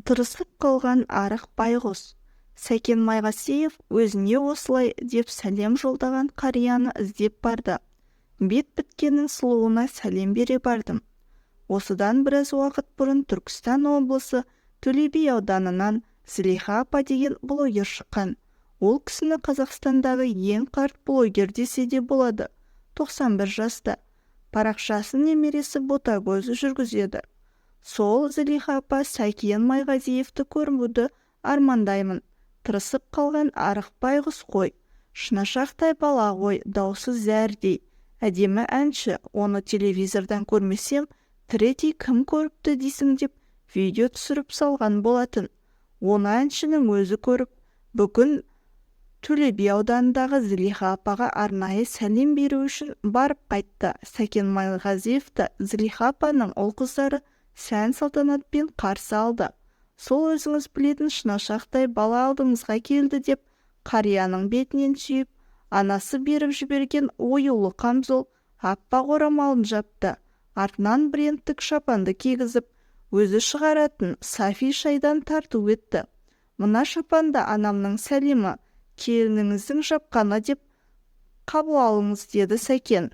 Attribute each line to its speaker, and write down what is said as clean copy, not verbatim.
Speaker 1: Тырысып қалған арық байғұс. Сәкен Майғазиев өзіне осылай деп сәлем жолдаған қарияны іздеп барды. Бет біткеннің сұлуына сәлем бере бардым. Осыдан біраз уақыт бұрын Түркістан облысы, Төле би ауданынан Зылиха апа деген блогер шыққан. Ол кісіні Қазақстандағы ең қарт блогер десе де болады. 91 жаста. Парақшасын немересі Ботагөз жүргізеді. Сол Зылиха апа Сәкен Майғазиевті көруді армандаймын. Тырысып қалған арық байғұс қой. Шынашақтай бала ғой, даусы зәрдей. Әдемі әнші, оны телевизордан көрмесем, тірідей кім көріпті дейсің деп видео түсіріп салған болатын. Оны әншінің өзі көріп, бүгін Төле би ауданындағы Зылиха апаға арнайы сәлем беру үшін барып қайтты. Сәкен Майғазиевті Зылиха апаның ұл-қыздары сән-салтанатпен қарсы алды. Сол өзіңіз білетін шынашақтай бала алдыңызға келді деп, қарияның бетінен сүйіп, анасы беріп жіберген оюлы қамзол, аппақ орамалын жапты. Артынан брендтік шапанды кигізіп, өзі шығаратын Сафи шайдан тарту етті. Мына шапанды анамның сәлемі, келініңіздің жапқаны деп қабыл алыңыз, деді Сәкен.